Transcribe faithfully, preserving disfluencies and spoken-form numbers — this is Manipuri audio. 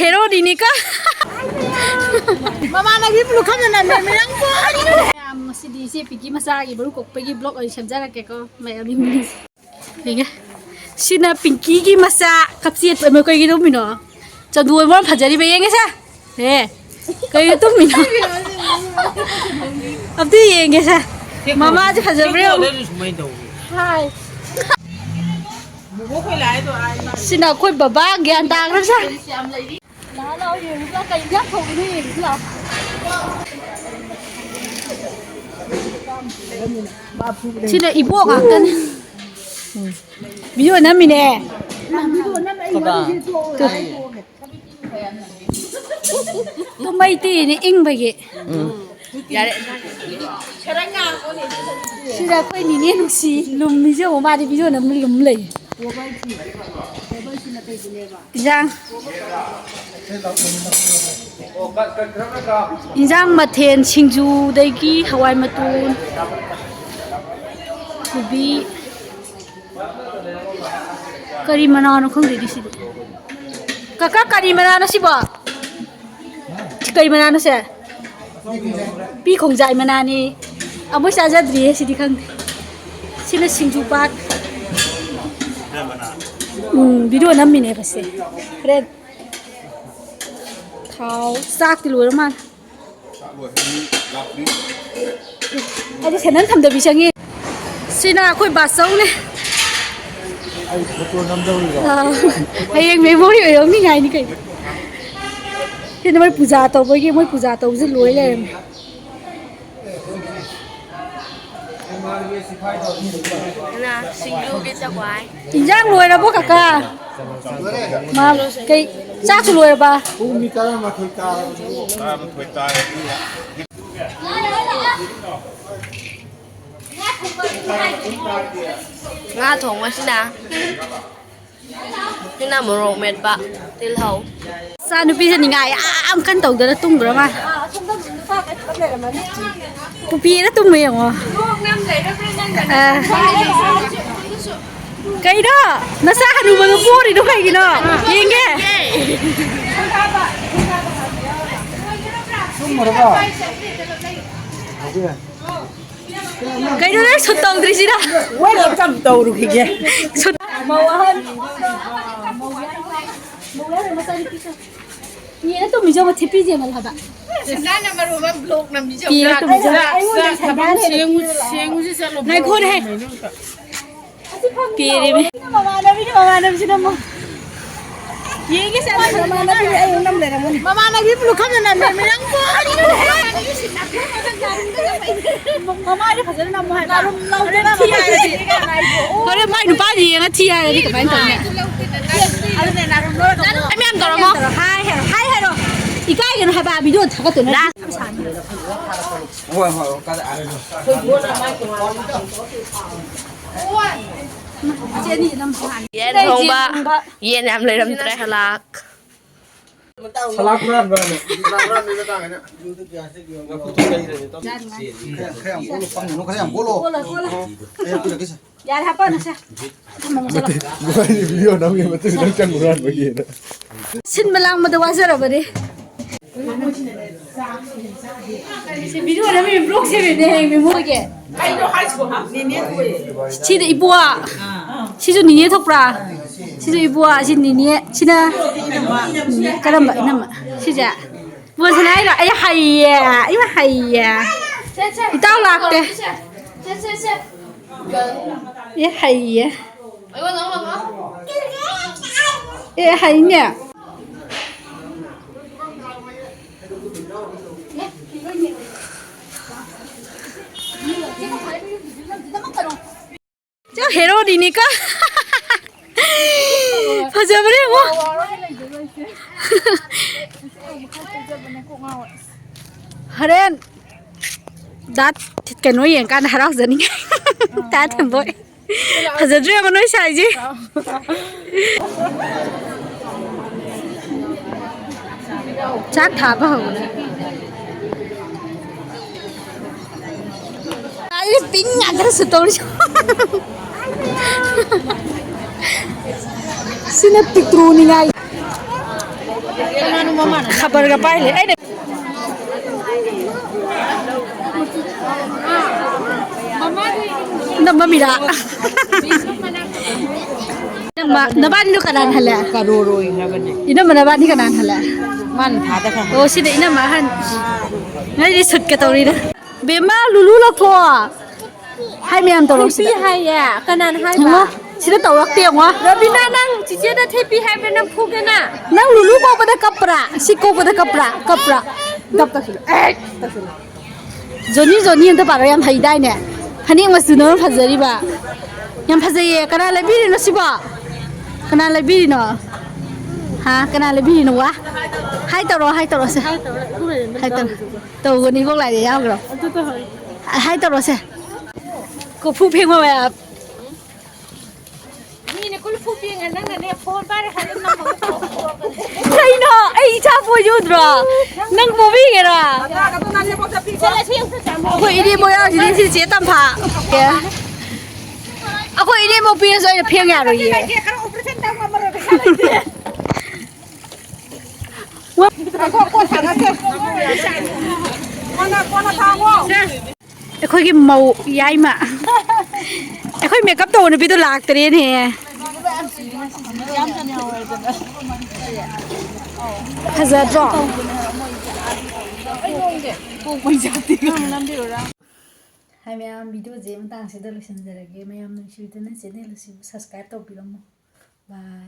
ꯍꯦꯔꯣꯅꯤꯅꯤꯀꯣ꯫ ꯃꯃꯥꯟꯅꯕꯤ ꯄꯨꯂꯞ ꯈꯪꯅ ꯅꯝꯃꯦ ꯃꯌꯥꯝ ꯄꯣꯛꯑꯅꯤ꯫ ꯃꯌꯥꯝ, ꯉꯁꯤꯗꯤ ꯏꯆꯦ ꯄꯤꯀꯤ ꯃꯆꯥꯒꯤ ꯃꯔꯨ ꯀꯣꯛꯄꯒꯤ vlog ꯑꯣꯏꯅ ꯁꯦꯝꯖꯔꯛꯀꯦꯀꯣ ꯃꯌꯥꯝ ꯌꯦꯡꯃꯤꯟꯅꯁꯤ꯫ ꯌꯦꯡꯉꯦ꯫ ꯁꯤꯅ ꯄꯤꯡꯀꯤꯒꯤ ꯃꯆꯥ ꯀꯞꯆꯦꯠ ꯑꯃ꯫ ꯀꯩꯒꯤ ꯇꯨꯝꯃꯤꯅꯣ? ꯆꯟꯗꯣꯟ ꯃꯔꯣꯟ ꯐꯖꯔꯤꯕ ꯌꯦꯡꯉꯦꯁꯦ꯫ ꯑꯦ, ꯀꯩꯒꯤ ꯇꯨꯝꯃꯤꯅꯣ? ꯑꯝꯇ ꯌꯦꯡꯒꯦꯁꯦ꯫ ꯃꯃꯥꯁꯦ ꯐꯖꯕ꯭ꯔꯥ ꯌꯦꯡꯉꯨ꯫ ꯁꯨꯃꯥꯏꯅ ꯇꯧꯋꯤ꯫ ꯍꯥꯏ꯫ ꯁꯤꯅ ꯑꯩꯈꯣꯏ ꯕꯕꯥ ꯒ꯭ꯌꯥꯟ ꯇꯥꯈ꯭ꯔꯕ ꯖꯥꯠ꯫ ꯂꯥꯛꯑꯣ, ꯂꯥꯛꯑꯣ, ꯌꯦꯡꯉꯨꯁꯤ ꯂꯥꯛꯑꯣ꯫ ꯀꯩ ꯏꯟꯖꯥꯡ ꯊꯣꯡꯉꯤꯅꯣ ꯌꯦꯡꯉꯨꯁꯤ ꯂꯥꯛꯑꯣ꯫ ꯁꯤꯅ ꯏꯕꯣꯛ ꯉꯥꯛꯇꯅꯤ꯫ ꯚꯤꯗꯤꯑꯣ ꯅꯝꯃꯤꯅꯦ꯫ ꯀꯗꯥ? ꯇꯨ꯫ ꯇꯨꯝꯕꯩ ꯇꯤꯅꯤ ꯏꯪꯕꯒꯤ꯫ ꯎꯝ꯫ ꯌꯥꯔꯦ꯫ ꯁꯤꯗ ꯑꯩꯈꯣꯏ ꯅꯤꯅꯦ ꯅꯨꯡꯁꯤ ꯂꯨꯝꯃꯤꯁꯦ ꯌꯦꯡꯉꯣ, ꯃꯥꯗꯤ ꯚꯤꯗꯤꯑꯣ ꯅꯝꯕ ꯂꯨꯝ ꯂꯩ꯫ ꯏꯟꯖꯥꯡ꯫ ꯏꯟꯖꯥꯡ ꯃꯊꯦꯜ ꯁꯤꯡꯖꯨꯗꯒꯤ ꯍꯋꯥꯏ ꯃꯇꯣꯟ, ꯀꯣꯕꯤ, ꯀꯔꯤ ꯃꯅꯥꯅꯣ ꯈꯪꯗꯦ ꯁꯤꯗꯤ꯫ ꯀꯀꯥ, ꯀꯔꯤ ꯃꯅꯥꯅꯣ ꯁꯤꯕꯣ? ꯀꯩ ꯃꯅꯥꯅꯣ ꯁꯦ? ꯄꯤ ꯈꯣꯡꯖꯥꯏ ꯃꯅꯥꯅꯤ꯫ ꯑꯃꯨꯛ ꯆꯥꯖꯗ꯭ꯔꯤꯌꯦ ꯁꯤꯗꯤ ꯈꯪꯗꯦ꯫ ꯁꯤꯅ ꯁꯤꯡꯖꯨ ꯄꯥꯠ꯫ ꯎꯝ, ꯚꯤꯗꯤꯑꯣ ꯅꯝꯃꯤꯅꯦꯕ ꯁꯦ꯫ ꯍꯣꯔꯦꯟ ꯊꯥꯎ, ꯆꯥꯛꯇꯤ ꯂꯣꯏꯔ ꯃꯥꯜꯂꯦ꯫ ꯑꯩꯗꯤ ꯁꯦꯟꯗꯟ ꯊꯝꯗꯕꯤ ꯆꯪꯉꯤ꯫ ꯁꯤꯅ ꯑꯩꯈꯣꯏ ꯕꯥꯆꯧꯅꯦ꯫ ꯑꯩ ꯐꯣꯇꯣ ꯅꯝꯗꯧꯔꯤꯔꯣ? ꯑꯥ, ꯍꯌꯦꯡ ꯃꯦꯃꯣꯔꯤ ꯑꯣꯏꯍꯧꯅꯤꯡꯉꯥꯏꯅꯤ ꯀꯩꯅꯣ꯫ ꯁꯤꯅ ꯃꯣꯏ ꯄꯨꯖꯥ ꯇꯧꯕꯒꯤ, ꯃꯣꯏ ꯄꯨꯖꯥ ꯇꯧꯕꯁꯦ ꯂꯣꯏ ꯂꯩꯔꯝꯃꯦ꯫ ꯁꯤꯡꯖꯨꯒꯤ ꯆꯛꯋꯥꯏ꯫ ꯏꯟꯖꯥꯡ ꯂꯣꯏꯔꯕꯣ ꯀꯀꯥ? ꯃꯥ ꯀꯩ, ꯆꯥꯛꯁꯨ ꯂꯣꯏꯔꯕ? ꯄꯨꯡ ꯃꯤ ꯇꯔꯥꯃꯥꯊꯣꯏ ꯇꯥꯔꯕꯅꯤ꯫ ꯇꯔꯥꯃꯥꯊꯣꯏ ꯇꯥꯔꯦ꯫ ꯉꯥ ꯊꯣꯡꯕꯁꯤꯅ꯫ ꯁꯤꯅ ꯃꯣꯔꯣꯛ ꯃꯦꯠꯄ, ꯇꯤꯜꯍꯧ꯫ ꯏꯆꯥ ꯅꯨꯄꯤꯁꯦ ꯅꯤꯡꯉꯥꯏ ꯌꯥꯝ ꯀꯟꯅ ꯇꯧꯗꯅ ꯇꯨꯝꯈ꯭ꯔ ꯃꯥꯜꯂꯦ꯫ ꯄꯨꯄꯤꯗ ꯇꯨꯝꯃꯦ ꯌꯦꯡꯉꯣ꯫ ꯑ꯫ ꯀꯩꯅꯣ? ꯅꯆꯥ ꯍꯅꯨꯕꯗꯣ ꯄꯣꯔꯤꯗꯣ ꯀꯩꯒꯤꯅꯣ? ꯌꯦꯡꯒꯦ꯫ ꯀꯩꯅꯣ ꯅꯪ ꯁꯨꯠ ꯇꯧꯗ꯭ꯔꯤꯁꯤꯅ? ꯋꯦꯜꯀꯝ ꯇꯧꯔꯨꯈꯤꯒꯦ꯫ ꯁꯨꯠ꯫ ꯃꯧ ꯑꯍꯟ꯫ ꯌꯦꯅ ꯇꯨꯝꯃꯤꯁꯦ ꯑꯃꯨꯛ ꯊꯤꯞꯄꯤꯁꯦ ꯑꯃꯨꯛ ꯍꯥꯏꯕ꯫ ꯁꯦꯟꯗꯥꯅ ꯃꯔꯨ ꯑꯃ ꯕ꯭ꯂꯣꯛ ꯅꯝꯃꯤꯁꯦ ꯌꯦꯅ ꯑꯃꯨꯛ꯫ ꯇꯨꯝꯃꯤꯁꯦ꯫ ꯑꯩꯉꯣꯟꯗ ꯁꯦꯟꯗꯥꯅ ꯁꯦꯡꯉꯨ-, ꯁꯦꯡꯉꯨꯁꯤ ꯆꯠꯂꯣ꯫ ꯉꯥꯏꯈꯣꯅꯦꯍꯦ꯫ ꯄꯦꯔꯦꯃꯦ꯫ ꯃꯃꯥꯟꯅꯕꯤꯅ ꯃꯃꯥꯟꯅꯕꯤꯁꯤꯅ ꯑꯃꯨꯛ꯫ ꯌꯦꯡꯒꯦ ꯆꯠꯂꯣ꯫ ꯃꯃꯥꯟꯅꯕꯤ ꯑꯩ ꯑꯃꯨꯛ ꯅꯝ ꯂꯩꯔꯝꯒꯅꯤ꯫ ꯃꯃꯥꯟꯅꯕꯤ ꯄꯨꯂꯞ ꯈꯝꯅ ꯅꯝꯃꯦ ꯅꯪꯕꯨ꯫ ꯃꯃꯥꯏꯗ ꯐꯖꯅ ꯅꯝꯃꯣ ꯍꯥꯏꯕ꯫ ꯍꯣꯔꯦꯟ ꯃꯥꯏ ꯅꯨꯄꯥꯗꯤ ꯌꯦꯡꯉ ꯊꯤ ꯍꯥꯏꯔꯗꯤ ꯀꯃꯥꯏꯅ ꯇꯧꯅꯤ? ꯑꯗꯨꯅꯦ ꯅꯥꯔꯨꯝ ꯂꯣꯏꯔꯒ ꯑꯃꯨꯛ ꯃꯌꯥꯝ ꯇꯧꯔꯝꯃꯣ꯫ ꯍꯥꯏ ꯍꯥꯏꯔꯣ, ꯍꯥꯏ ꯍꯥꯏꯔꯣ꯫ ꯏꯀꯥꯏꯒꯅꯨ ꯍꯥꯏꯕ, ꯚꯤꯗꯤꯑꯣ ꯊꯥꯒꯠꯇꯣꯏꯅꯦ꯫ ꯍꯣꯏ, ꯍꯣꯏ, ꯍꯣꯏ, ꯀꯥꯏꯗ? ꯌꯦꯟ ꯊꯣꯡꯕ꯫ ꯌꯦꯟ ꯌꯥꯝ ꯂꯩꯔꯝꯗ꯭ꯔꯦ꯫ ꯁꯂꯥꯛ꯫ ꯁꯂꯥꯛ ꯍꯨꯔꯥꯟꯕ ꯍꯥꯏꯅ꯫ ꯈꯔ ꯌꯥꯝ ꯀꯣꯠꯂꯣ, ꯄꯪꯒꯅꯨ, ꯈꯔ ꯌꯥꯝ ꯀꯣꯠꯂꯣ꯫ ꯀꯣꯠꯂꯣ, ꯀꯣꯠꯂꯣ꯫ ꯑꯩ ꯍꯥꯞꯄꯤꯔꯛꯀꯦꯁꯦ꯫ ꯌꯥꯔꯦ, ꯍꯥꯞꯄꯛꯑꯅꯨꯁꯦ꯫ ꯃꯣꯏꯅ ꯚꯤꯗꯤꯑꯣ ꯅꯝꯒꯤ ꯃꯇꯨꯡ ꯅꯪ ꯆꯪꯉꯨ ꯍꯥꯏꯕꯒꯤꯅ꯫ ꯁꯤꯟꯕ ꯂꯥꯡꯕꯗ ꯋꯥꯖꯔꯕꯅꯦ꯫ ꯁꯤ ꯚꯤꯗꯤꯑꯣ ꯅꯝꯃꯤ ꯕ꯭ꯂꯣꯛ ꯁꯦꯝꯃꯤꯅꯦ ꯍꯌꯦꯡ ꯃꯦꯃꯣꯒꯤ꯫ ꯁꯤꯗ ꯏꯕꯣꯛ꯫ ꯁꯤꯁꯨ ꯅꯤꯅꯦ ꯊꯣꯛꯄ꯭ꯔꯥ? ꯁꯤꯁꯨ ꯏꯕꯣꯛ, ꯁꯤ ꯅꯤꯅꯦ, ꯁꯤꯅ ꯀꯔꯝꯕ ꯏꯅꯝꯃ? ꯁꯤꯁꯦ? ꯕꯣꯜ ꯁꯥꯟꯅ ꯍꯥꯏꯔꯣ? ꯑꯩ ꯍꯩꯌꯦ, ꯑꯩ ꯍꯩꯌꯦ꯫ ꯏꯇꯥꯎ ꯂꯥꯛꯇꯦ꯫ ꯁꯦ, ꯁꯦ, ꯁꯦ꯫ ꯑꯦ, ꯍꯩꯌꯦ꯫ ꯑꯩꯉꯣꯟꯗ ꯑꯃꯨꯛ ꯂꯥꯛꯑꯣ꯫ ꯑꯦ, ꯍꯩꯅꯦ꯫ ꯆꯣ, ꯍꯦꯔꯣꯅꯤꯅꯤꯀꯣ꯫ ꯐꯖꯕ꯭ꯔꯥ ꯌꯦꯡꯉꯣ꯫ ꯍꯣꯔꯦꯟ ꯗꯥ ꯀꯩꯅꯣ ꯌꯦꯡꯀꯥꯟꯗ ꯍꯔꯥꯎꯖꯅꯤꯡꯉꯦ꯫ ꯇꯥ ꯊꯦꯝꯕꯣꯏ꯫ ꯐꯖꯗ꯭ꯔꯣ ꯌꯦꯡꯉꯣ ꯅꯣꯏ ꯁꯥꯏꯁꯦ꯫ ꯆꯥꯛ ꯊꯥꯕ ꯍꯧꯔꯦ꯫ ꯑꯩ ꯄꯤꯡ ꯉꯥꯛꯇ ꯁꯨꯠ ꯇꯧꯔꯤ꯫ ꯁꯤꯅ ꯄꯤꯛꯇ꯭ꯔꯨꯅꯤꯉꯥꯏ꯫ ꯈꯕꯔꯒ ꯄꯥꯏ ꯂꯩ꯫ ꯑꯩꯅ ꯇꯝꯕ ꯃꯤꯔꯥ? ꯏꯅꯝꯃ, ꯅꯕꯥꯅꯤꯗꯣ ꯀꯅꯥꯅ ꯍꯜꯂꯦ? ꯀꯔꯣꯔ ꯑꯣꯏꯈ꯭ꯔꯕꯅꯦ꯫ ꯏꯅꯝꯃ, ꯅꯕꯥꯅꯤ ꯀꯅꯥꯅ ꯍꯜꯂꯦ? ꯃꯥꯅ ꯊꯥꯗꯈ꯭ꯔꯦ꯫ ꯑꯣ, ꯁꯤꯗ ꯏꯅꯝꯃ ꯑꯍꯟ꯫ ꯅꯣꯏꯗꯤ ꯁꯨꯠꯀ ꯇꯧꯔꯤꯗ꯫ ꯕꯦꯝꯃ, ꯂꯨꯂꯨ ꯂꯧꯊꯣꯛꯑꯣ꯫ ꯍꯥꯏ ꯃꯌꯥꯝ ꯇꯧꯔꯣ ꯁꯤꯗ꯫ ꯊꯦꯄꯤ ꯍꯥꯏꯌꯦ꯫ ꯀꯅꯥꯅ ꯍꯥꯏꯕ? ꯌꯦꯡꯉꯣ, ꯁꯤꯗ ꯇꯧꯔꯛꯇꯦ ꯌꯦꯡꯉꯣ꯫ ꯔꯕꯤꯅꯥ, ꯅꯪ ꯆꯤꯆꯦꯗ ꯊꯦꯄꯤ ꯍꯥꯏꯕ꯭ꯔꯥ? ꯅꯪ ꯐꯨꯒꯦꯅ꯫ ꯅꯪ ꯂꯨꯂꯨ ꯀꯧꯕꯗ ꯀꯞꯄ꯭ꯔꯥ? ꯁꯤ ꯀꯧꯕꯗ ꯀꯞꯄ꯭ꯔꯥ? ꯀꯞꯄ꯭ꯔꯥ? ꯗꯞ ꯇꯧꯁꯤꯜꯂꯨ꯫ ꯑꯦ, ꯗꯞ ꯇꯧꯁꯤꯜꯂꯨ꯫ ꯖꯣꯅꯤ, ꯖꯣꯅꯤ ꯑꯝꯇ ꯄꯥꯔꯣ, ꯌꯥꯝ ꯍꯩꯗꯥꯏꯅꯦ? ꯐꯅꯦꯛ ꯃꯆꯨꯅ ꯃꯔꯣꯟ ꯐꯖꯔꯤꯕ꯫ ꯌꯥꯝ ꯐꯖꯩꯌꯦ꯫ ꯀꯅꯥ ꯂꯩꯕꯤꯔꯤꯅꯣ ꯁꯤꯕꯣ? ꯀꯅꯥ ꯂꯩꯕꯤꯔꯤꯅꯣ? ꯍꯥ? ꯀꯅꯥ ꯂꯩꯕꯤꯔꯤꯅꯣ ꯋꯥ? ꯍꯥꯏ ꯇꯧꯔꯣ, ꯍꯥꯏ ꯇꯧꯔꯣꯁꯦ꯫ ꯍꯥꯏ ꯇꯧꯔꯣ꯫ ꯇꯧꯒꯅꯤ, ꯏꯕꯣꯛ ꯂꯥꯏꯗ ꯌꯥꯎꯈ꯭ꯔꯣ꯫ ꯍꯥꯏ ꯇꯧꯔꯣꯁꯦ꯫ ꯀꯣꯔꯐꯨ ꯐꯦꯡꯕ ꯃꯌꯥꯝ꯫ ꯃꯤꯅ ꯀꯨꯂꯨ ꯐꯨ ꯄꯦꯡꯉ ꯅꯪꯅꯅꯦ ꯐꯣꯟ ꯄꯥꯏꯔꯦ ꯈꯜꯂ ꯅꯝꯃꯒ ꯇꯧ꯫ ꯀꯩꯅꯣ? ꯑꯩ ꯏꯆꯥ ꯄꯣꯏꯁꯦ ꯎꯗ꯭ꯔꯣ? ꯅꯪ ꯄꯣꯕꯤꯒꯦꯔꯥ? ꯆꯠꯂꯁꯤ ꯑꯝꯇ ꯆꯥꯃꯣ꯫ ꯑꯩꯈꯣꯏ ꯏꯅꯦꯝꯕꯣꯛ ꯌꯥꯎꯔꯤꯁꯤꯗꯤ ꯁꯤ ꯆꯦ ꯇꯝꯐꯥ꯫ ꯑꯩꯈꯣꯏ ꯏꯅꯦꯝꯕꯣꯛ ꯄꯤꯔꯁꯨ ꯑꯩꯅ ꯐꯦꯡ ꯌꯥꯔꯣꯏꯌꯦ꯫ ꯈꯔ operation ꯇꯧ ꯉꯝꯃꯔꯣꯏ, ꯄꯩꯁꯥ ꯂꯩꯇꯦ꯫ ꯀꯣꯟ ꯁꯥꯟꯅꯁꯦ꯫ ꯀꯣꯟꯅ, ꯀꯣꯟꯅ ꯊꯥꯡꯉꯣ꯫ ꯑꯩꯈꯣꯏꯒꯤ ꯃꯧ ꯌꯥꯏꯃ꯫ ꯑꯩꯈꯣꯏ ꯃꯦꯀꯞ ꯇꯧꯕ ꯅꯨꯄꯤꯗꯣ ꯂꯥꯛꯇꯔꯦꯅꯦ꯫ ꯐꯖꯗ꯭ꯔꯣ? ꯍꯥꯏ ꯃꯌꯥꯝ, ꯚꯤꯗꯤꯑꯣꯁꯦ ꯃꯇꯥꯡꯁꯤꯗ ꯂꯣꯏꯁꯤꯟꯖꯔꯒꯦ꯫ ꯃꯌꯥꯝ ꯅꯨꯡꯁꯤꯕꯤꯗꯨꯅ ꯆꯦꯅꯦꯜ ꯑꯁꯤꯕꯨ subscribe ꯇꯧꯕꯤꯔꯝꯃꯨ꯫ Bye꯫